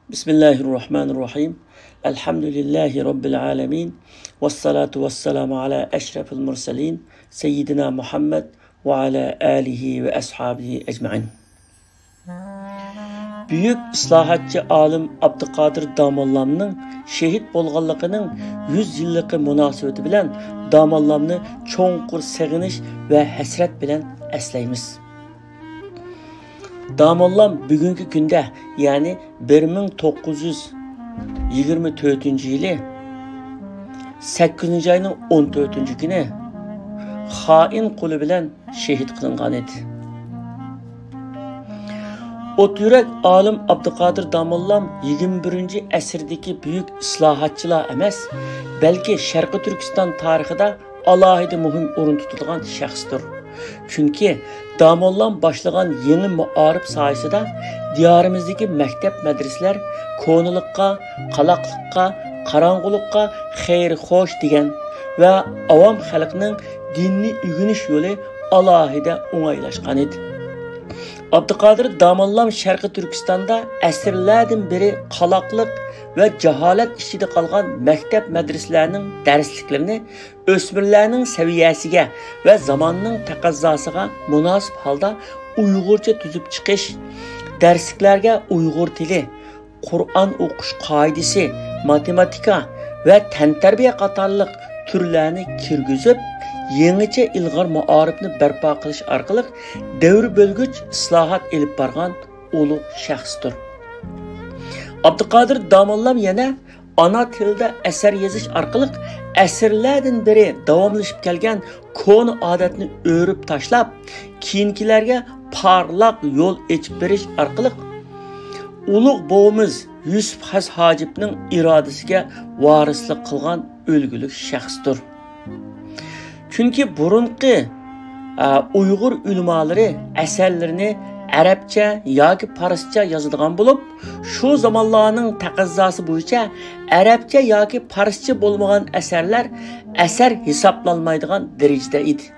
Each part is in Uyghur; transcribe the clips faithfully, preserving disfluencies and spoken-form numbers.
بسم الله الرحمن الرحيم. الحمد لله رب العالمين. والصلاة والسلام على أشرف المرسلين سيدنا محمد وعلى آله وأصحابه أجمعين. بۈيۈك ئىسلاھاتچى ئالىم ئابدۇقادىر داموللامنىڭ شېھىت بولغانلىقىنىڭ يۈز يىللىقى مۇناسىۋىتى بىلەن داموللامنى چوڭقۇر سېغىنىش ۋە ھەسرەت بىلەن ئەسلەيمىز. داموللام بۈگۈنكى كۈندە، يەنى بىر مىڭ توققۇز يۈز يىگىرمە تۆتىنچى يىلى سەككىزىنچى ئاينىڭ ئون تۆتىنچى كۈنى خائىن قولى بىلەن شېھىت قىلىنغان ئىدى. ئوت يۈرەك ئالىم ئابدۇقادىر داموللام يىگىرمە بىرىنچى ئەسىردىكى بۈيۈك ئىسلاھاتچىلا ئەمەس، بەلكى شەرقىي تۈركىستان تارىخىدا ئالاھىدە مۇھىم ئورۇن تۇتىدىغان شەخستۇر. چۈنكى داموللام باشلىغان يېڭى مائارىپ ساھەسىدە دىيارىمىزدىكى مەكتەپ، مەدرىسىلەر كونىلىققا، قالاقلىققا، قاراڭغۇلۇققا خەير خوش دېگەن ۋە ئاۋام خەلقنىڭ دىننى ئۆگىنىش يولى ئالاھىدە ئوڭايلاشقان ئىدى. ئابدۇقادىر داموللام شەرقىي تۈركىستاندا ئەسىرلەردىن بېرى قالاقلىق ۋە جاھالەت ئىچىدە قالغان مەكتەپ، مەدرىسىلەرنىڭ دەرسلىكلىرىنى ئۆسمۈرلەرنىڭ سەۋىيەسىگە ۋە زاماننىڭ تەقەززاسىغا مۇناسىپ ھالدا ئۇيغۇرچە تۈزۈپ چىقىش، دەرسلىكلەرگە ئۇيغۇر تىلى، قۇرئان ئوقۇش قائىدىسى، ماتېماتىكا ۋە تەنتەربىيە قاتارلىق تۈرلەرنى كىرگۈزۈپ، يېڭىچە ئىلغار مائارىپنى بەرپا قىلىش ئارقىلىق دەۋر بۆلگۈچ ئىسلاھات ئېلىپ بارغان ئۇلۇغ شەخستۇر. ئابدۇقادىر داموللام يەنە ئانا تىلدا ئەسەر يېزىش ئارقىلىق ئەسىرلەردىن بېرى داۋاملىشىپ كەلگەن كونا ئادەتنى ئۆرۈپ تاشلاپ، كېيىنكىلەرگە پارلاق يول ئېچىپ بېرىش ئارقىلىق ئۇلۇغ بوۋىمىز يۈسۈپ خاس ھاجىپنىڭ ئىرادىسىگە ۋارىسلىق قىلغان ئۈلگىلىك شەخستۇر. چۈنكى بۇرۇنقى، ئە، ئۇيغۇر ئۆلىمالىرى ئەسەرلىرىنى ئەرەبچە ياكى پارسچە يازىدىغان بولۇپ، شۇ زامانلارنىڭ تەقەززاسى بويىچە ئەرەبچە ياكى پارسچە بولمىغان ئەسەرلەر ئەسەر ھېسابلانمايدىغان دەرىجىدە ئىدى.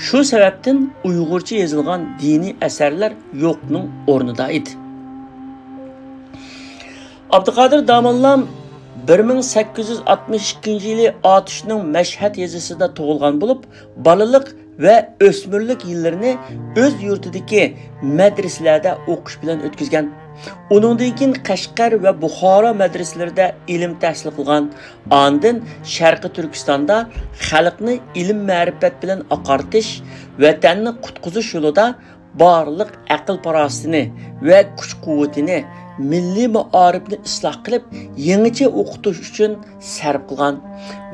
شۇ سەۋەبتىن ئۇيغۇرچە يېزىلغان دىنىي ئەسەرلەر يوقنىڭ ئورنىدا ئىدى. ئابدۇقادىر داموللام بىر مىڭ سەككىز يۈز ئاتمىش ئىككىنچى يىلى ئاتۇشنىڭ مەشھەد يېزىسىدا تۇغۇلغان بولۇپ، بالىلىق ۋە ئۆسمۈرلۈك يىللىرىنى ئۆز يۇرتىدىكى مەدرىسىلەردە ئوقۇش بىلەن ئۆتكۈزگەن. ئۇنىڭدىن كېيىن قەشقەر ۋە بۇخارا مەدرىسىلىرىدە ئىلىم تەھسىل قىلغان. ئاندىن شەرقىي تۈركىستاندا خەلقنى ئىلىم-مەرىپەت بىلەن ئاقارتىش، ۋەتەننى قۇتقۇزۇش يولىدا بارلىق ئەقىل-پاراسىتىنى ۋە كۈچ-قۇۋۋىتىنى مىللىي مائارىپنى ئىسلاھ قىلىپ، يېڭىچە ئوقۇتۇش ئۈچۈن سەرپ قىلغان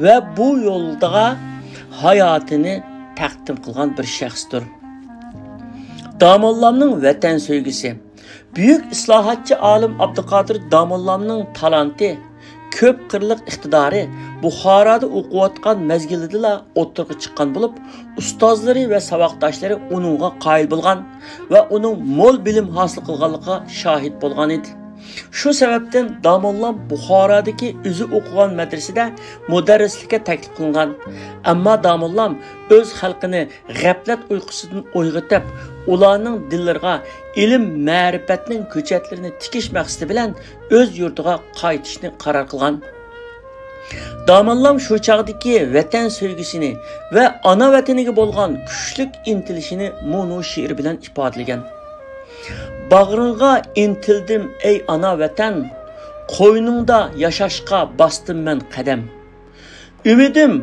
ۋە بۇ يولدا ھاياتىنى تەقدىم قىلغان بىر شەخستۇر. داموللامنىڭ ۋەتەن سۆيگۈسى. بۈيۈك ئىسلاھاتچى ئالىم ئابدۇقادىر داموللامنىڭ تالانتى، كۆپ قىرلىق ئىقتىدارى بۇخارادا ئوقۇۋاتقان مەزگىلىدىلا ئوتتۇرىغا چىققان بولۇپ، ئۇستازلىرى ۋە ساۋاقداشلىرى ئۇنىڭغا قايىل بولغان ۋە ئۇنىڭ مول بىلىم ھاسىل قىلغانلىقىغا شاھىت بولغان ئىدى. شۇ سەۋەبتىن داموللام بۇخارادىكى ئۆزى ئوقۇغان مەدرىسىدە مۇدەررىسلىككە تەكلىپ قىلىنغان. ئەمما داموللام ئۆز خەلقىنى غەپلەت ئۇيقۇسىدىن ئويغىتىپ، ئۇلارنىڭ دىللىرىغا ئىلىم-مەرىپەتنىڭ كۆچەتلىرىنى تىكىش مەقسىتى بىلەن ئۆز يۇرتىغا قايتىشنى قارار قىلغان. داموللام شۇ چاغدىكى ۋەتەن سۆيگۈسىنى ۋە ئانا ۋەتىنىگە بولغان كۈچلۈك ئىنتىلىشىنى مۇنۇ شېئىر بىلەن ئىپادىلىگەن: «باغرىڭغا ئىنتىلدىم، ئەي ئانا ۋەتەن، قوينۇڭدا ياشاشقا باستىم مەن قەدەم. ئۈمىدىم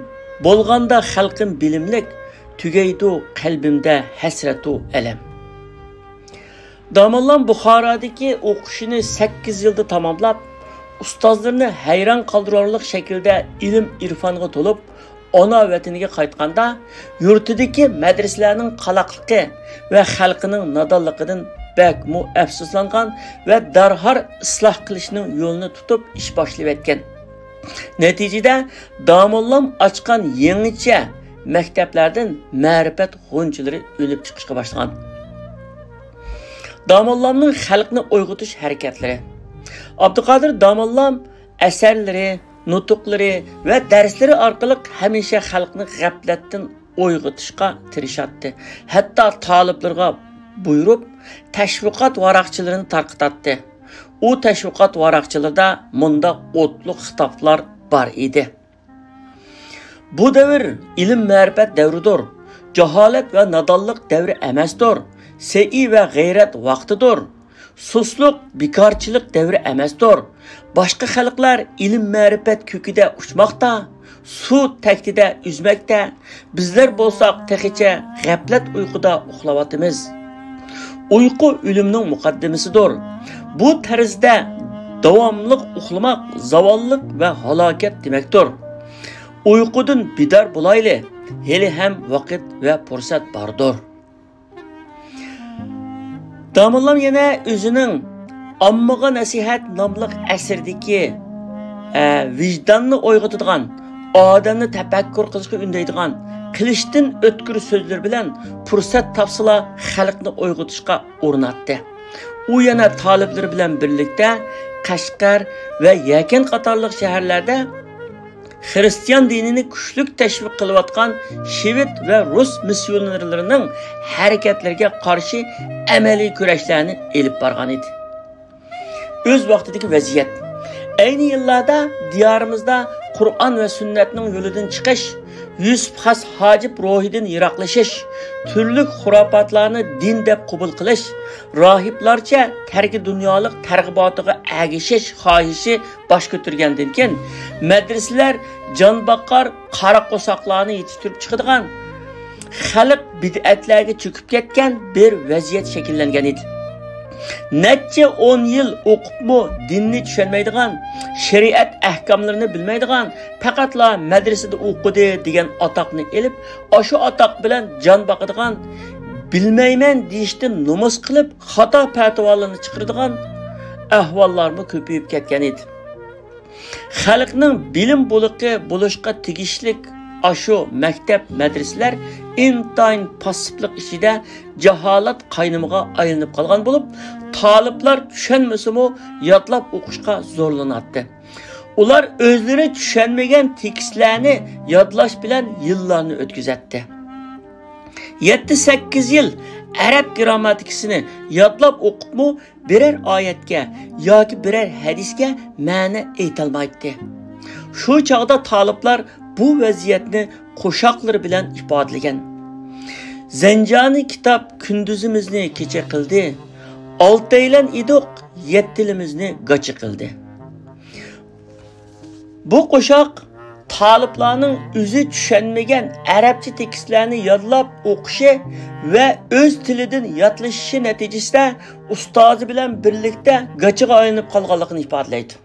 بولغاندا خەلقىم بىلىملىك، تۈگەيدۇ قەلبىمدە ھەسرەتۇ ئەلەم.» داموللام بۇخارادىكى ئوقۇشىنى سەككىز يىلدا تاماملاپ، ئۇستازلىرىنى ھەيران قالدۇرارلىق شەكىلدە ئىلىم-ئىرفانغا تولۇپ، ئانا ۋەتىنىگە قايتقاندا، يۇرتىدىكى مەدرىسىلەرنىڭ قالاقلىقى ۋە خەلقىنىڭ نادانلىقىدىن بەكمۇ ئەپسۇسلانغان ۋە دەرھال ئىسلاھ قىلىشنىڭ يولىنى تۇتۇپ ئىش باشلىۋەتكەن. نەتىجىدە، داموللام ئاچقان يېڭىچە مەكتەپلەردىن مەرىپەت غۇنچىلىرى ئۈنۈپ چىقىشقا باشلىغان. داموللامنىڭ خەلقنى ئويغىتىش ھەرىكەتلىرى. ئابدۇقادىر داموللام ئەسەرلىرى، نۇتۇقلىرى ۋە دەرسلىرى ئارقىلىق ھەمىشە خەلقنى غەپلەتتىن ئويغىتىشقا تىرىشاتتى. ھەتتا تالىپلىرىغا بۇيرۇپ، تەشۋىقات ۋاراقچىلىرىنى تارقىتاتتى. ئۇ تەشۋىقات ۋاراقچىلىرىدا مۇنداق ئوتلۇق خىتابلار بار ئىدى: بۇ دەۋر ئىلىم-مەرىپەت دەۋرىدۇر، جاھالەت ۋە نادانلىق دەۋرى ئەمەستۇر، سەئى ۋە غەيرەت ۋاقتىدۇر، سۇسلۇق، بىكارچىلىق دەۋرى ئەمەستۇر. باشقا خەلقلەر ئىلىم-مەرىپەت كۆكىدە ئۇچماقتا، سۇ تەكتىدە ئۈزمەكتە، بىزلەر بولساق تېخىچە غەپلەت ئۇيقۇدا ئۇخلاۋاتىمىز. ئۇيقۇ ئۆلۈمنىڭ مۇقەددىمىسىدۇر. بۇ تەرزدە داۋاملىق ئۇخلىماق زاۋاللىق ۋە ھالاكەت دېمەكتۇر. ئۇيقۇدىن بىدار بولايلى، ھېلىھەم ۋاقىت ۋە پۇرسەت باردۇر. داموللام يەنە ئۆزىنىڭ ئاممىغا نەسىھەت ناملىق ئەسىرىدىكى، ئە، ۋىجداننى ئويغىتىدىغان، ئادەمنى تەپەككۇر قىلىشقا ئۈندەيدىغان، قىلىچتىن ئۆتكۈر سۆزلىرى بىلەن پۇرسەت تاپسىلا خەلقنى ئويغىتىشقا ئۇرۇناتتى. ئۇ يەنە تالىپلىرى بىلەن بىرلىكتە قەشقەر ۋە يەكەن قاتارلىق شەھەرلەردە خىرىستىيان دىنىنى كۈچلۈك تەشۋىق قىلىۋاتقان شىۋېد ۋە رۇس مىسسىيونېرلىرىنىڭ ھەرىكەتلىرىگە قارشى ئەمەلىي كۈرەشلەرنى ئېلىپ بارغان ئىدى. ئۆز ۋاقتىدىكى ۋەزىيەت. ئەينى يىللاردا دىيارىمىزدا قۇرئان ۋە سۈننەتنىڭ يولىدىن چىقىش، يۈسۈپ خاس ھاجىپ روھىدىن يىراقلىشىش، تۈرلۈك خۇراپاتلارنى دىن دەپ قوبۇل قىلىش، راھىبلارچە تەركى دۇنيالىق تەرغىباتىغا ئەگىشىش خاھىشى باش كۆتۈرگەندىن كېيىن، مەدرىسىلەر جان باقار قارا قورساقلارنى يېتىشتۈرۈپ چىقىدىغان، خەلق بىدئەتلەرگە چۆكۈپ كەتكەن بىر ۋەزىيەت شەكىللەنگەن ئىدى. نەچچە ئون يىل ئوقۇپمۇ دىننى چۈشەنمەيدىغان، شەرىئەت ئەھكاملىرىنى بىلمەيدىغان، پەقەتلا مەدرىسىدە ئوقۇدى دېگەن ئاتاقنى ئېلىپ، ئاشۇ ئاتاق بىلەن جان باقىدىغان، بىلمەيمەن دېيىشتىن نومۇس قىلىپ، خاتا پەتىۋالارنى چىقىرىدىغان ئەھۋاللارمۇ كۆپىيىپ كەتكەن ئىدى. خەلقنىڭ بىلىم بۇلىقى بولۇشقا تېگىشلىك ئاشۇ مەكتەپ، مەدرىسىلەر ئىنتايىن پاسسىپلىق ئىچىدە جاھالەت قاينىمىغا ئايلىنىپ قالغان بولۇپ، تالىپلار چۈشەنمىسىمۇ يادلاپ ئوقۇشقا زورلىناتتى. ئۇلار ئۆزلىرى چۈشەنمىگەن تېكىستلەرنى يادلاش بىلەن يىللارنى ئۆتكۈزەتتى. يەتتە-سەككىز يىل ئەرەب گىرامماتىكىسىنى يادلاپ ئوقۇپمۇ بىرەر ئايەتكە ياكى بىرەر ھەدىسكە مەنە ئېيتالمايتتى. شۇ چاغدا تالىپلار بۇ ۋەزىيەتنى قوشاقلىرى بىلەن ئىپادىلىگەن. زەنجانى كىتاب كۈندۈزىمىزنى كېچە قىلدى، ئالتەيلەن ئىدۇق، يەتتىلىمىزنى گاچا قىلدى. بۇ قوشاق تالىپلارنىڭ ئۆزى چۈشەنمىگەن ئەرەبچە تېكىستلەرنى يادلاپ ئوقۇشى ۋە ئۆز تىلىدىن ياتلىشىشى نەتىجىسىدە ئۇستازى بىلەن بىرلىكتە گاچىغا ئايلىنىپ قالغانلىقىنى ئىپادىلەيدۇ.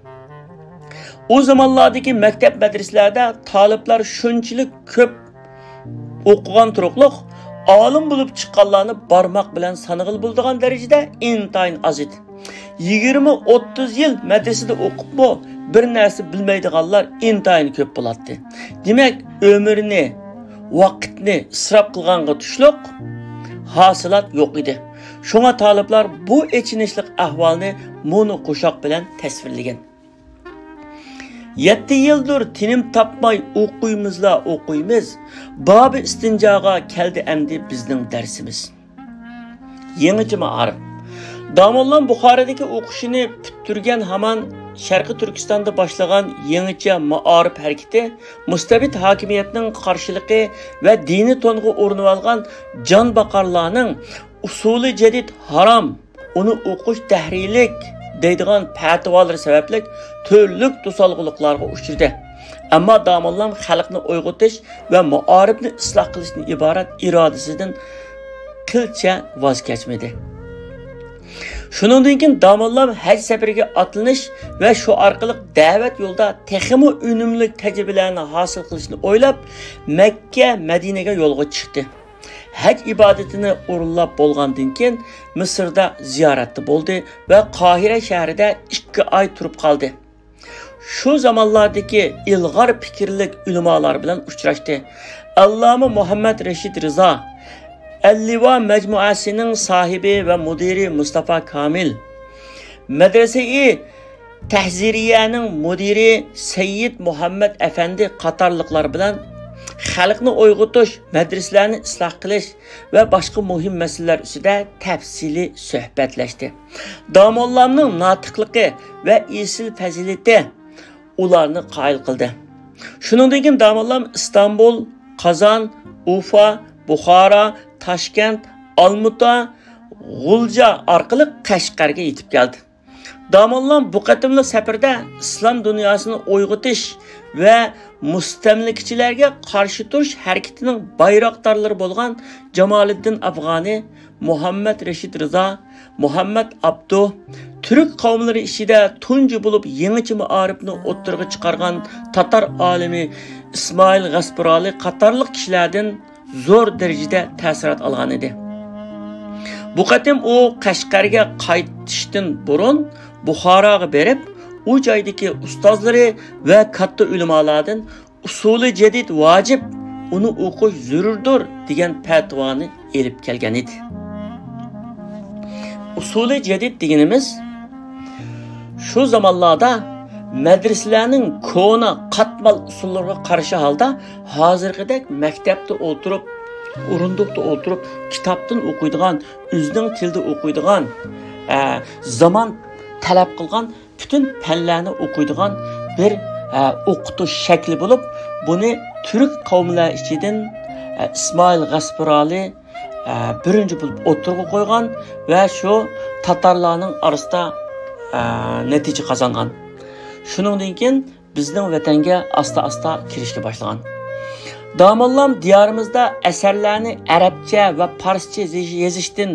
ئۇ زامانلاردىكى مەكتەپ مەدرىسىلەردە تالىپلار شۇنچىلىك كۆپ ئوقۇغان تۇرۇقلۇق، ئالىم بولۇپ چىققانلارنى بارماق بىلەن سانىغىلى بولىدىغان دەرىجىدە ئىنتايىن ئاز ئىدى. يىگىرمە ئوتتۇز يىل مەدرىسىدە ئوقۇپمۇ بىر نەرسە بىلمەيدىغانلار ئىنتايىن كۆپ بولاتتى. دېمەك، ئۆمرىنى، ۋاقىتنى ئىسراپ قىلغانغا تۇشلۇق ھاسىلات يوق ئىدى. شۇڭا تالىپلار بۇ ئېچىنىشلىق ئەھۋالنى مۇنۇ قوشاق بىلەن تەسۋىرلىگەن. يەتتە يىلدۇر تىنىم تاپماي ئوقۇيمىزلا ئوقۇيمىز، بابى ئىستىنجاغا كەلدى ئەمدى بىزنىڭ دەرسىمىز. يېڭىچە مائارىپ. داموللام بۇخارىدىكى ئوقۇشىنى پۈتتۈرگەن ھامان شەرقىي تۈركىستاندا باشلىغان يېڭىچە مائارىپ ھەرىكىتى مۇستەبىت ھاكىمىيەتنىڭ قارشىلىقى ۋە دىنىي تونغا ئورىنىۋالغان جان باقارلارنىڭ ئۇسۇلى جەدىد ھارام، ئۇنى ئوقۇش تەھرىرلىك دەيدىغان پەتىۋالىرى سەۋەبلىك تۈرلۈك توسالغۇلۇقلارغا ئۇچرىدى. ئەمما داموللام خەلقنى ئويغىتىش ۋە مائارىپنى ئىسلاھ قىلىشتىن ئىبارەت ئىرادىسىدىن قىلچە ۋاز كەچمىدى. شۇنىڭدىن كېيىن داموللام ھەج سەپىرىگە ئاتلىنىش ۋە شۇ ئارقىلىق دەۋەت يولىدا تېخىمۇ ئۈنۈملۈك تەجرىبىلەرنى ھاسىل قىلىشنى ئويلاپ، مەككە، مەدىنىگە يولغا چىقتى. ھەج ئىبادىتىنى ئورۇنلاپ بولغاندىن كېيىن، مىسىردا زىيارەتتە بولدى ۋە قاھىرە شەھىرىدە ئىككى ئاي تۇرۇپ قالدى. شۇ زامانلاردىكى ئىلغار پىكىرلىك ئۆلىمالار بىلەن ئۇچراشتى. ئاللامە مۇھەممەد رەشىد رىزا، ئەللىۋا مەجمۇئەسىنىڭ ساھىبى ۋە مۇدىرى مۇستافا كامىل، مەدرەسەئى تەھزىرىيەنىڭ مۇدىرى سەييىد مۇھەممەد ئەفەندى قاتارلىقلار بىلەن خەلقنى ئويغىتىش، مەدرىسىلەرنى ئىسلاھ قىلىش ۋە باشقا مۇھىم مەسىلىلەر ئۈستىدە تەپسىلىي سۆھبەتلەشتى. داموللامنىڭ ناتىقلىقى ۋە ئېسىل پەزىلىتى ئۇلارنى قايىل قىلدى. شۇنىڭدىن كېيىن داموللام ئىستانبۇل، قازان، ئۇفا، بۇخارا، تاشكەنت، ئالمۇتا، غۇلجا ئارقىلىق قەشقەرگە يېتىپ كەلدى. داموللام بۇ قېتىملىق سەپىرىدە ئىسلام دۇنياسىنى ئويغىتىش ۋە مۇستەملىكىچىلەرگە قارشى تۇرۇش ھەرىكىتىنىڭ بايراقدارلىرى بولغان جامالىدىن ئافغانى، مۇھەممەد رەشىد رىزا، مۇھەممەد ئابدۇ، تۈرك قوملىرى ئىچىدە تۇنجى بولۇپ يېڭىچە مائارىپنى ئوتتۇرىغا چىقارغان تاتار ئالىمى ئىسمائىل غەسپۇرالى قاتارلىق كىشىلەردىن زور دەرىجىدە تەسىرات ئالغان ئىدى. بۇ قېتىم ئۇ قەشقەرگە قايتىشتىن بۇرۇن بۇخاراغا بېرىپ، ئۇ جايدىكى ئۇستازلىرى ۋە كاتتا ئۆلىمالاردىن ئۇسۇلى جەدىد ۋاجىپ، ئۇنى ئوقۇش زۆرۈردۇر دېگەن پەتىۋانى ئېلىپ كەلگەن ئىدى. ئۇسۇلى جەدىد دېگىنىمىز شۇ زامانلاردا مەدرىسىلەرنىڭ كونا قاتمال ئۇسۇللىرىغا قارشى ھالدا ھازىرقىدەك مەكتەپتە ئولتۇرۇپ، ئورۇندۇقتا ئولتۇرۇپ كىتابتىن ئوقۇيدىغان، ئۆزىنىڭ تىلىدا ئوقۇيدىغان، ئە، زامان تەلەپ قىلغان پۈتۈن پەنلەرنى ئوقۇيدىغان بىر، ئە، ئوقۇتۇش شەكلى بولۇپ، بۇنى تۈرك قەۋملەر ئىچىدىن، ئە، ئىسمائىل غەسپۇرالى، ئە، بىرىنچى بولۇپ ئوتتۇرىغا قويغان ۋە شۇ تاتارلارنىڭ ئارىسىدا، ئە، نەتىجە قازانغان. شۇنىڭدىن كېيىن بىزنىڭ ۋەتەنگە ئاستا-ئاستا كىرىشكە باشلىغان. داموللام دىيارىمىزدا ئەسەرلەرنى ئەرەبچە ۋە پارسچە يېزىش-، يېزىشتىن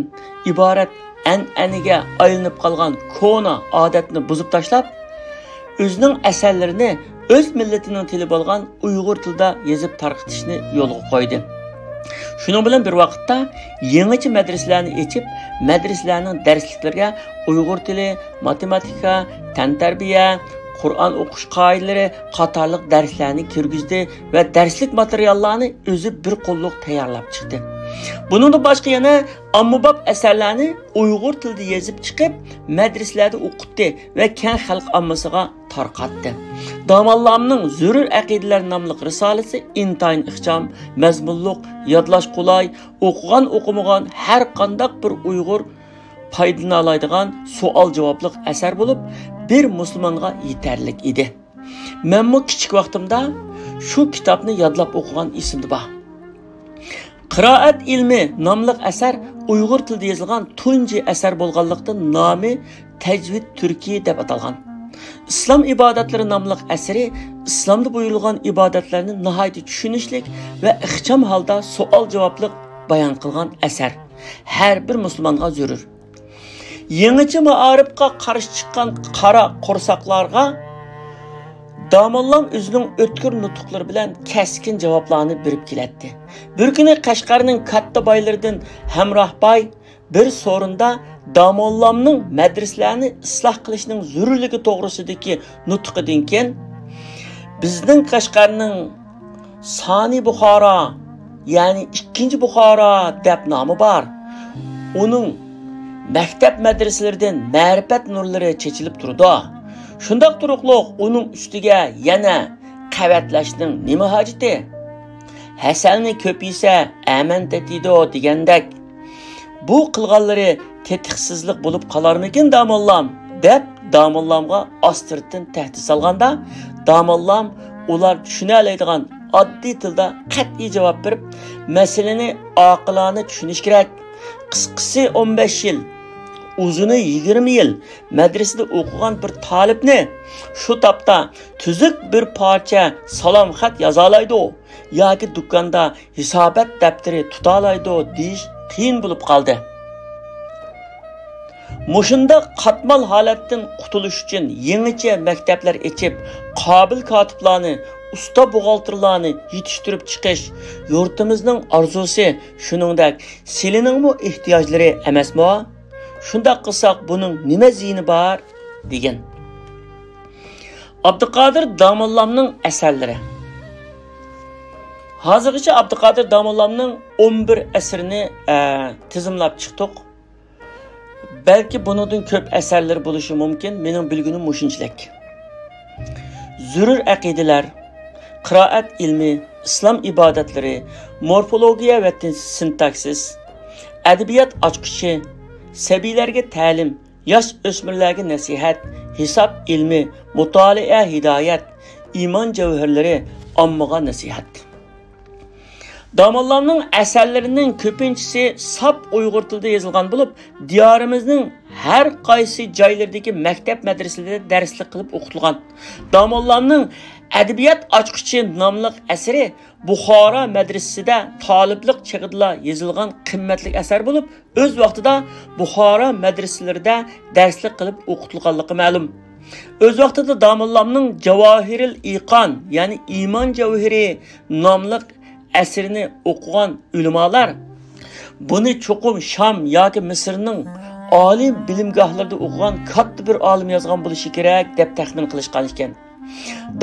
ئىبارەت ئەنئەنىگە ئايلىنىپ قالغان كونا ئادەتنى بۇزۇپ تاشلاپ، ئۆزىنىڭ ئەسەرلىرىنى ئۆز مىللىتىنىڭ تىلى بولغان ئۇيغۇر تىلىدا يېزىپ تارقىتىشنى يولغا قويدى. شۇنىڭ بىلەن بىر ۋاقىتتا يېڭىچە مەدرىسىلەرنى ئېچىپ، مەدرىسىلەرنىڭ دەرسلىكلىرىگە ئۇيغۇر تىلى، ماتېماتىكا، تەنتەربىيە، قۇرئان ئوقۇش قائىدىلىرى قاتارلىق دەرسلەرنى كىرگۈزدى ۋە دەرسلىك ماتېرىياللارنى ئۆزى بىر قوللۇق تەييارلاپ چىقتى. بۇنىڭدىن باشقا يەنە ئاممىباب ئەسەرلەرنى ئۇيغۇر تىلىدا يېزىپ چىقىپ، مەدرىسىلەردە ئوقۇتتى ۋە كەڭ خەلق ئاممىسىغا تارقاتتى. داموللامنىڭ زۆرۈر ئەقىدىلەر ناملىق رىسالىسى ئىنتايىن ئىخچام، مەزمۇنلۇق، يادلاش قولاي، ئوقۇغان ئوقۇمىغان ھەر قانداق بىر ئۇيغۇر پايدىلىنالايدىغان سوئال-جاۋابلىق ئەسەر بولۇپ، بىر مۇسۇلمانغا يېتەرلىك ئىدى. مەنمۇ كىچىك ۋاقتىمدا شۇ كىتابنى يادلاپ ئوقۇغان ئېسىمدە بار. قىرائەت ئىلمى ناملىق ئەسەر ئۇيغۇر تىلىدا يېزىلغان تۇنجى ئەسەر بولغانلىقتىن، نامى تەجۋىد تۈركى دەپ ئاتالغان. ئىسلام ئىبادەتلىرى ناملىق ئەسىرى ئىسلامدا بۇيرۇلغان ئىبادەتلەرنى ناھايىتى چۈشىنىشلىك ۋە ئىخچام ھالدا سوئال-جاۋابلىق بايان قىلغان ئەسەر. ھەر بىر مۇسۇلمانغا زۆرۈر. يېڭىچە مائارىپقا قارشى چىققان قارا قورساقلارغا داموللام ئۆزىنىڭ ئۆتكۈر نۇتۇقلىرى بىلەن كەسكىن جاۋابلارنى بېرىپ كېلەتتى. بىر كۈنى قەشقەرنىڭ كاتتا بايلىرىدىن ھەمراھ باي بىر سورۇندا داموللامنىڭ مەدرىسىلەرنى ئىسلاھ قىلىشنىڭ زۆرۈرلۈكى توغرىسىدىكى نۇتقىدىن كېيىن، بىزنىڭ قەشقەرنىڭ سانى بۇخارا، يەنى ئىككىنچى بۇخارا دەپ نامى بار. ئۇنىڭ مەكتەپ مەدرىسىلىرىدىن مەرىپەت نۇرلىرى چېچىلىپ تۇرىدۇ. شۇنداق تۇرۇقلۇق ئۇنىڭ ئۈستىگە يەنە قەۋەتلەشنىڭ نېمە ھاجىتى؟ ھەسەلنى كۆپ يېسە ئەمەن تېتىيدۇ دېگەندەك، بۇ قىلغانلىرى تېتىقسىزلىق بولۇپ قالارمىكىن داموللام؟ دەپ داموللامغا ئاستىرتىن تەھدىت سالغاندا، داموللام ئۇلار چۈشىنەلەيدىغان ئاددىي تىلدا قەتئىي جاۋاب بېرىپ، مەسىلىنى ئاقىلانە چۈشىنىش كېرەك. قىسقىسى ئون بەش يىل، ئۇزۇنى يىگىرمە يىل مەدرىسىدە ئوقۇغان بىر تالىپنى شۇ تاپتا تۈزۈك بىر پارچە سالام خەت يازالايدۇ ياكى دۇكاندا ھېسابات دەپتىرى تۇتالايدۇ دېيىش قىيىن بولۇپ قالدى. مۇشۇنداق قاتمال ھالەتتىن قۇتۇلۇش ئۈچۈن يېڭىچە مەكتەپلەر ئېچىپ، قابىل كاتىپلارنى، ئۇستا بوغالتىرلارنى يېتىشتۈرۈپ چىقىش يۇرتىمىزنىڭ ئارزۇسى، شۇنىڭدەك سىلىنىڭمۇ ئېھتىياجلىرى ئەمەسمۇ؟ شۇنداق قىلساق بۇنىڭ نېمە زىيىنى بار؟ دېگەن. ئابدۇقادىر داموللامنىڭ ئەسەرلىرى. ھازىرغىچە ئابدۇقادىر داموللامنىڭ ئون بىر ئەسىرىنى، ئە، تىزىملاپ چىقتۇق. بەلكى بۇنىڭدىن كۆپ ئەسەرلىرى بولۇشى مۇمكىن، مېنىڭ بىلگىنىم مۇشۇنچىلىك. زۆرۈر ئەقىدىلەر، قىرائەت ئىلمى، ئىسلام ئىبادەتلىرى، مورفولوگىيە ۋە تىن-، سىنتاكسىس، ئەدەبىيات ئاچقۇچى، سەبىيلەرگە تەلىم، ياش ئۆسمۈرلەرگە نەسىھەت، ھېساب ئىلمى، مۇتالىئە ھىدايەت، ئىمان جەۋھەرلىرى، ئاممىغا نەسىھەت. داموللامنىڭ ئەسەرلىرىنىڭ كۆپىنچىسى ساپ ئۇيغۇر تىلىدا يېزىلغان بولۇپ، دىيارىمىزنىڭ ھەر قايسى جايلىرىدىكى مەكتەپ مەدرىسىلىرىدە دەرسلىك قىلىپ ئوقۇتۇلغان. داموللامنىڭ ئەدەبىيات ئاچقۇچى ناملىق ئەسىرى بۇخارا مەدرىسىسىدە تالىپلىق چېغىدىلا يېزىلغان قىممەتلىك ئەسەر بولۇپ، ئۆز ۋاقتىدا بۇخارا مەدرىسىلىرىدە دەرسلىك قىلىپ ئوقۇتۇلغانلىقى مەلۇم. ئۆز ۋاقتىدا داموللامنىڭ جاۋاھىرىل ئىقان، يەنى ئىمان جەۋھىرى ناملىق ئەسىرىنى ئوقۇغان ئۆلىمالار بۇنى چوقۇم شام ياكى مىسىرنىڭ ئالىي بىلىمگاھلىرىدا ئوقۇغان كاتتا بىر ئالىم يازغان بولۇشى كېرەك، دەپ تەخمىن قىلىشقان ئىكەن.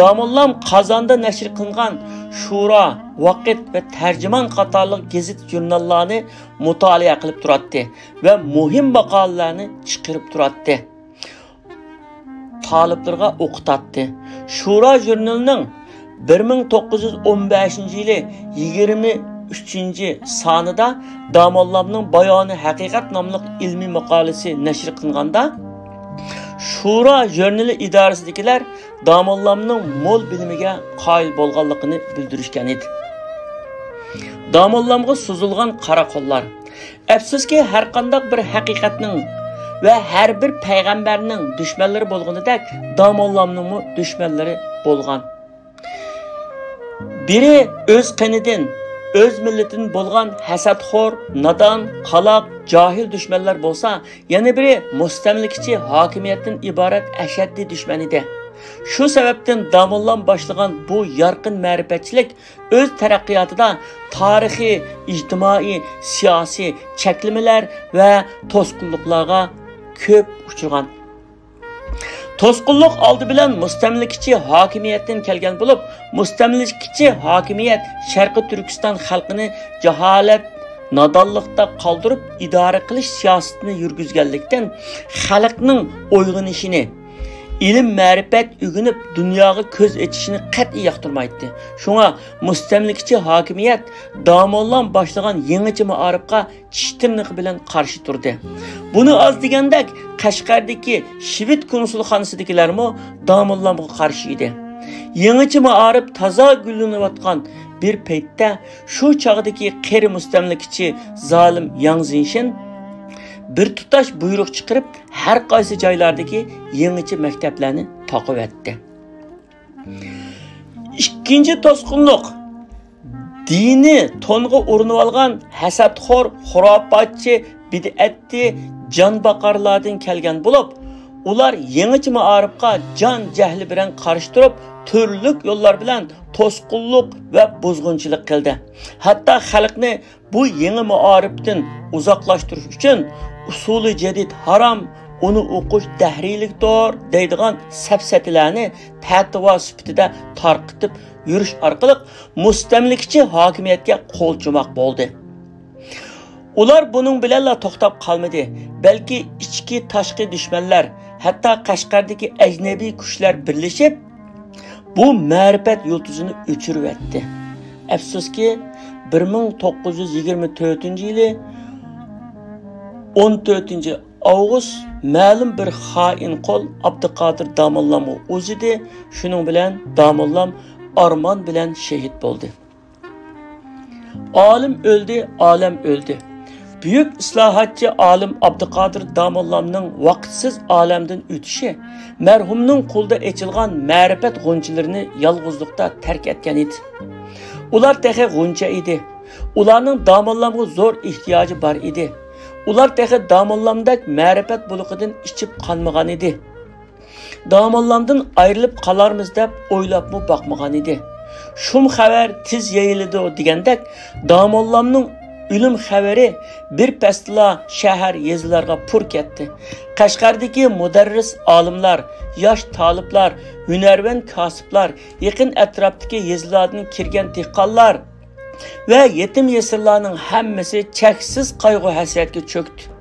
داموللام قازاندا نەشر قىلىنغان شۇرا، ۋاقىت ۋە تەرجىمان قاتارلىق گېزىت-ژۇرناللارنى مۇتالىئە قىلىپ تۇراتتى ۋە مۇھىم ماقالىلەرنى چىقىرىپ تۇراتتى. تالىپلىرىغا ئوقۇتاتتى. شۇرا ژۇرنىلىنىڭ بىر مىڭ توققۇز يۈز ئون بەشىنچى يىلى يىگىرمە ئۈچىنچى سانىدا داموللامنىڭ بايانى ھەقىقەت ناملىق ئىلمىي ماقالىسى نەشر قىلىنغاندا، شۇرا ژۇرنىلى ئىدارىسىدىكىلەر داموللامنىڭ مول بىلىمىگە قايىل بولغانلىقىنى بىلدۈرۈشكەن ئىدى. داموللامغا سوزۇلغان قارا قوللار. ئەپسۇسكى، ھەرقانداق بىر ھەقىقەتنىڭ ۋە ھەر بىر پەيغەمبەرنىڭ دۈشمەنلىرى بولغىنىدەك، داموللامنىڭمۇ دۈشمەنلىرى بولغان. بىرى ئۆز قېنىدىن، ئۆز مىللىتىدىن بولغان ھەسەتخور، نادان، قالاق، جاھىل دۈشمەنلەر بولسا، يەنە بىرى مۇستەملىكىچى ھاكىمىيەتتىن ئىبارەت ئەشەددىي دۈشمەن ئىدى. شۇ سەۋەبتىن داموللام باشلىغان بۇ يارقىن مەرىپەتچىلىك ئۆز تەرەققىياتىدا تارىخىي، ئىجتىمائىي، سىياسىي چەكلىمىلەر ۋە توسقۇنلۇقلارغا كۆپ ئۇچرىغان. توسقۇنلۇق ئالدى بىلەن مۇستەملىكىچى ھاكىمىيەتتىن كەلگەن بولۇپ، مۇستەملىكىچى ھاكىمىيەت شەرقىي تۈركىستان خەلقىنى جاھالەت، نادانلىقتا قالدۇرۇپ ئىدارە قىلىش سىياسىتىنى يۈرگۈزگەنلىكتىن، خەلقنىڭ ئويغىنىشىنى، ئىلىم-مەرىپەت ئۆگىنىپ، دۇنياغا كۆز ئېچىشىنى قەتئىي ياقتۇرمايتتى. شۇڭا مۇستەملىكىچى ھاكىمىيەت داموللام باشلىغان يېڭىچە مائارىپقا چىش-تىرنىقى بىلەن قارشى تۇردى. بۇنى ئاز دېگەندەك، قەشقەردىكى شىۋېد كونسۇلخانىسىدىكىلەرمۇ داموللامغا قارشى ئىدى. يېڭىچە مائارىپ تازا گۈللىنىۋاتقان بىر پەيتتە، شۇ چاغدىكى قېرى مۇستەملىكىچى زالىم ياڭ زىنشىن بىر تۇتاش بۇيرۇق چىقىرىپ، ھەر قايسى جايلاردىكى يېڭىچە مەكتەپلەرنى تاقىۋەتتى. ئىككىنچى توسقۇنلۇق دىنى تونغا ئۇرۇنۇۋالغان ھەسەتخور، خۇراپاتچى، بىدئەتچى، جانباقارلاردىن كەلگەن بولۇپ، ئۇلار يېڭىچە مائارىپقا جان جەھلى بىلەن قارشى تۇرۇپ، تۈرلۈك يوللار بىلەن توسقۇنلۇق ۋە بۇزغۇنچىلىق قىلدى. ھەتتا خەلقنى بۇ يېڭى مائارىپتىن ئۇزاقلاشتۇرۇش ئۈچۈن ئۇسۇلى جەدىد ھارام، ئۇنى ئوقۇش دەھرىيلىكتۇر دەيدىغان سەپسەتىلەرنى پەتىۋا سۈپىتىدە تارقىتىپ يۈرۈش ئارقىلىق مۇستەملىكىچى ھاكىمىيەتكە قول چوماق بولدى. ئۇلار بۇنىڭ بىلەنلا توختاپ قالمىدى، بەلكى ئىچكى تاشقى دۈشمەنلەر، ھەتتا قەشقەردىكى ئەجنەبىي كۈچلەر بىرلىشىپ، بۇ مەرىپەت يۇلتۇزىنى ئۆچۈرۈۋەتتى. ئەپسۇسكى، بىر مىڭ توققۇز يۈز يىگىرمە تۆتىنچى يىلى ئون تۆتىنچى ئاۋغۇست مەلۇم بىر خائىن قول ئابدۇقادىر داموللامغا ئۇزىدى، شۇنىڭ بىلەن داموللام ئارمان بىلەن شېھىت بولدى. ئالىم ئۆلدى، ئالەم ئۆلدى. بۈيۈك ئىسلاھاتچى ئالىم ئابدۇقادىر داموللامنىڭ ۋاقىتسىز ئالەمدىن ئۆتۈشى مەرھۇمنىڭ قولىدا ئېچىلغان مەرىپەت غۇنچىلىرىنى يالغۇزلۇقتا تەرك ئەتكەن ئىدى. ئۇلار تېخى غۇنچە ئىدى. ئۇلارنىڭ داموللامغا زور ئېھتىياجى بار ئىدى. ئۇلار تېخى داموللامدەك مەرىپەت بۇلىقىدىن ئىچىپ قانمىغان ئىدى. داموللامدىن ئايرىلىپ قالارمىز دەپ ئويلاپمۇ باقمىغان ئىدى. شۇم خەۋەر تېز يېيىلىدۇ دېگەندەك، داموللامنىڭ ئۆلۈم خەۋىرى بىر پەستىلا شەھەر، يېزىلارغا پۇر كەتتى. قەشقەردىكى مۇدەررىس ئالىملار، ياش تالىپلار، ھۈنەرۋەن كاسىپلار، يېقىن ئەتراپتىكى يېزىلاردىن كىرگەن دېھقانلار، ۋە يېتىم يېسىرلارنىڭ ھەممىسى چەكسىز قايغۇ-ھەسرەتكە چۆكتى.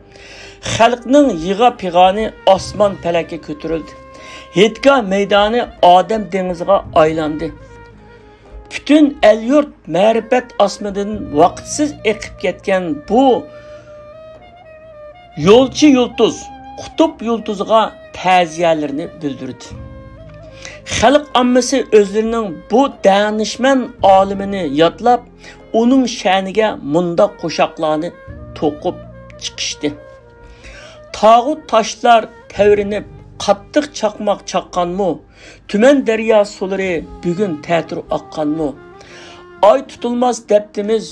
خەلقنىڭ يىغا-پىغانى ئاسمان پەلەككە كۆتۈرۈلدى. ھېيتگاھ مەيدانى ئادەم دېڭىزىغا ئايلاندى. پۈتۈن ئەل-يۇرت مەرىپەت ئاسمىنىدىن ۋاقىتسىز ئېقىپ كەتكەن بۇ يولچى يۇلتۇز، قۇتۇپ يۇلتۇزىغا تەزىيەلىرىنى بىلدۈردى. خەلق ئاممىسى ئۆزلىرىنىڭ بۇ دانىشمەن ئالىمىنى يادلاپ، ئۇنىڭ شەنىگە مۇنداق قوشاقلارنى توقۇپ چىقىشتى. تاغۇ تاشلار تەۋرىنىپ، قاتتىق چاقماق چاققانمۇ؟ تۈمەن دەريا سۇلىرى بۈگۈن تەتۈر ئاققانمۇ؟ ئاي تۇتۇلماس دەپتىمىز،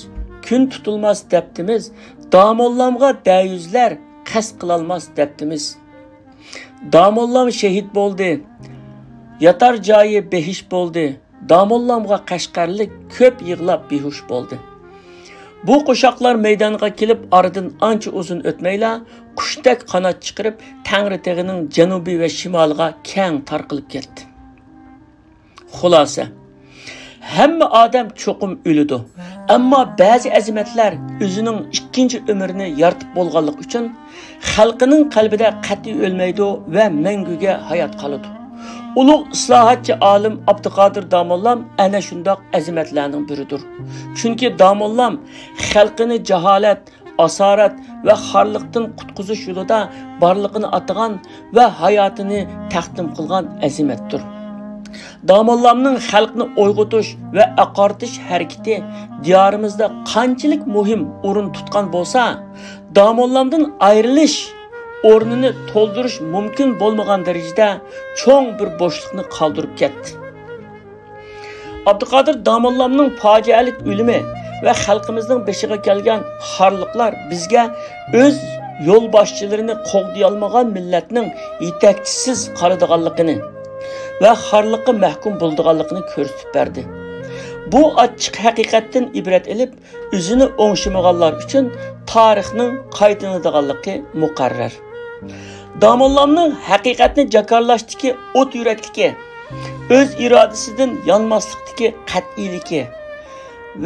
كۈن تۇتۇلماس دەپتىمىز، داموللامغا دەيۈزلەر قەست قىلالماس دەپتىمىز. داموللام شېھىت بولدى، ياتار جايى بېھىش بولدى. داموللامغا قەشقەرلىك كۆپ يىغلاپ بىھوش بولدى. بۇ قوشاقلار مەيدانغا كېلىپ ئارىدىن ئانچە ئۇزۇن ئۆتمەيلا، قۇشتەك قانات چىقىرىپ، تەڭرىتېغىنىڭ جەنۇبى ۋە شىمالىغا كەڭ تارقىلىپ كەتتى. خۇلاسە، ھەممە ئادەم چوقۇم ئۆلىدۇ. ئەمما بەزى ئەزىمەتلەر ئۆزىنىڭ ئىككىنچى ئۆمرىنى يارىتىپ بولغانلىقى ئۈچۈن، خەلقىنىڭ قەلبىدە قەتئىي ئۆلمەيدۇ ۋە مەڭگۈگە ھايات قالىدۇ. ئۇلۇغ ئىسلاھاتچى ئالىم ئابدۇقادىر داموللام ئەنە شۇنداق ئەزىمەتلەرنىڭ بىرىدۇر. چۈنكى داموللام خەلقىنى جاھالەت، ئاسارەت ۋە خارلىقتىن قۇتقۇزۇش يولىدا بارلىقىنى ئاتىغان ۋە ھاياتىنى تەقدىم قىلغان ئەزىمەتتۇر. داموللامنىڭ خەلقنى ئويغىتىش ۋە ئاقارتىش ھەرىكىتى دىيارىمىزدا قانچىلىك مۇھىم ئورۇن تۇتقان بولسا، داموللامدىن ئايرىلىش ئورنىنى تولدۇرۇش مۇمكىن بولمىغان دەرىجىدە چوڭ بىر بوشلۇقنى قالدۇرۇپ كەتتى. ئابدۇقادىر داموللامنىڭ پاجىئەلىك ئۆلۈمى ۋە خەلقىمىزنىڭ بېشىغا كەلگەن خارلىقلار بىزگە ئۆز يولباشچىلىرىنى قوغدىيالمىغان مىللەتنىڭ يېتەكچىسىز قالىدىغانلىقىنى ۋە خارلىققا مەھكۇم بولىدىغانلىقىنى كۆرسىتىپ بەردى. بۇ ئاچچىق ھەقىقەتتىن ئىبرەت ئېلىپ، ئۆزىنى ئوڭشىمىغانلار ئۈچۈن تارىخنىڭ قايتىلىنىدىغانلىقى مۇقەررەر. داموللامنىڭ ھەقىقەتنى جاكارلاشتىكى ئوت يۈرەكلىكى، ئۆز ئىرادىسىدىن يانماسلىقتىكى قەتئىيلىكى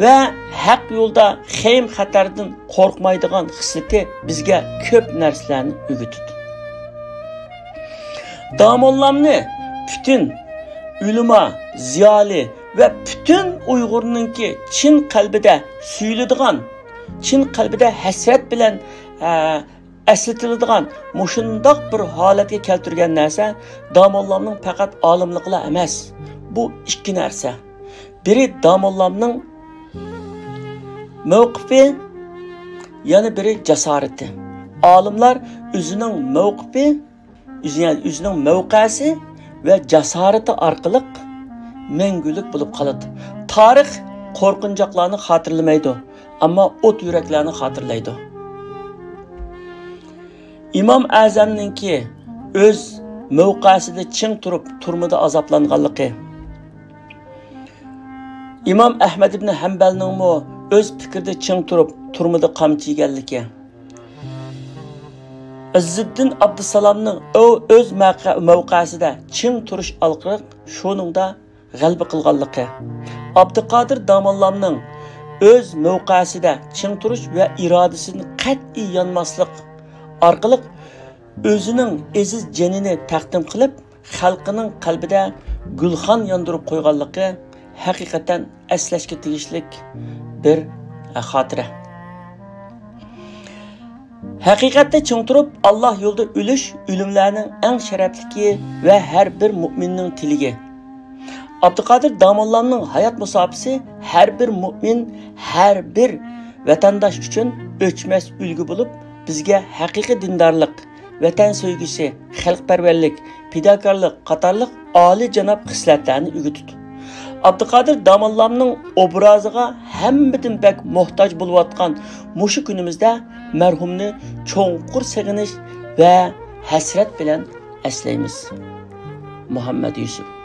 ۋە ھەق يولدا خېيىم-خەتەردىن قورقمايدىغان خىسلىتى بىزگە كۆپ نەرسىلەرنى ئۆگىتىدۇ. داموللامنى پۈتۈن ئۆلىما، زىيالىي ۋە پۈتۈن ئۇيغۇرنىڭكى چىن قەلبىدە سۆيۈلىدىغان، چىن قەلبىدە ھەسرەت بىلەن، ئە، ئەسلىتىلىدىغان مۇشۇنداق بىر ھالەتكە كەلتۈرگەن نەرسە داموللامنىڭ پەقەت ئالىملىقىلا ئەمەس. بۇ ئىككى نەرسە. بىرى داموللامنىڭ مەۋقىپى، يەنە بىرى جاسارىتى. ئالىملار ئۆزىنىڭ مەۋقىپى، ئۆزى، يەنى ئۆزىنىڭ مەۋقەسى ۋە جاسارىتى ئارقىلىق مەڭگۈلۈك بولۇپ قالىدۇ. تارىخ قورقۇنچاقلارنى خاتىرىلىمەيدۇ، ئەمما ئوت يۈرەكلەرنى خاتىرىلەيدۇ. ئىمام ئەزەمنىڭكى ئۆز مەۋقەسىدە چىڭ تۇرۇپ، تۈرمىدە ئازابلانغانلىقى، ئىمام ئەھمەد ئىبن ھەمبەلنىڭمۇ ئۆز پىكرىدە چىڭ تۇرۇپ، تۈرمىدە قامچا يېگەنلىكى، ئىززىددىن ئابدۇسالامنىڭ ئۆ-، ئۆز مەقە-، مەۋقەسىدە چىڭ تۇرۇش ئارقىلىق شۇنىڭدا غەلىبە قىلغانلىقى، ئابدۇقادىر داموللامنىڭ ئۆز مەۋقەسىدە چىڭ تۇرۇش ۋە ئىرادىسىدىن قەتئىي يانماسلىق ئارقىلىق ئۆزىنىڭ ئەزىز جېنىنى تەقدىم قىلىپ، خەلقىنىڭ قەلبىدە گۈلخان ياندۇرۇپ قويغانلىقى ھەقىقەتەن ئەسلەشكە تېگىشلىك بىر خاتىرە. ھەقىقەتتە چىڭ تۇرۇپ، ئاللاھ يولىدا ئۆلۈش ئۆلۈملەرنىڭ ئەڭ شەرەپلىكى ۋە ھەر بىر مۇئمىننىڭ تىلىكى. ئابدۇقادىر داموللامنىڭ ھايات مۇساپىسى ھەر بىر مۇئمىن، ھەر بىر ۋەتەنداش ئۈچۈن ئۆچمەس ئۈلگە بولۇپ، بىزگە ھەقىقىي دىندارلىق، ۋەتەن سۆيگۈسى، خەلقپەرۋەرلىك، پىداكارلىق قاتارلىق ئالىيجاناب خىسلەتلەرنى ئۆگىتىدۇ. ئابدۇقادىر داموللامنىڭ ئوبرازىغا ھەممىدىن بەك موھتاج بولۇۋاتقان مۇشۇ كۈنىمىزدە مەرھۇمنى چوڭقۇر سېغىنىش ۋە ھەسرەت بىلەن ئەسلەيمىز. مۇھەممەد يۈسۈپ.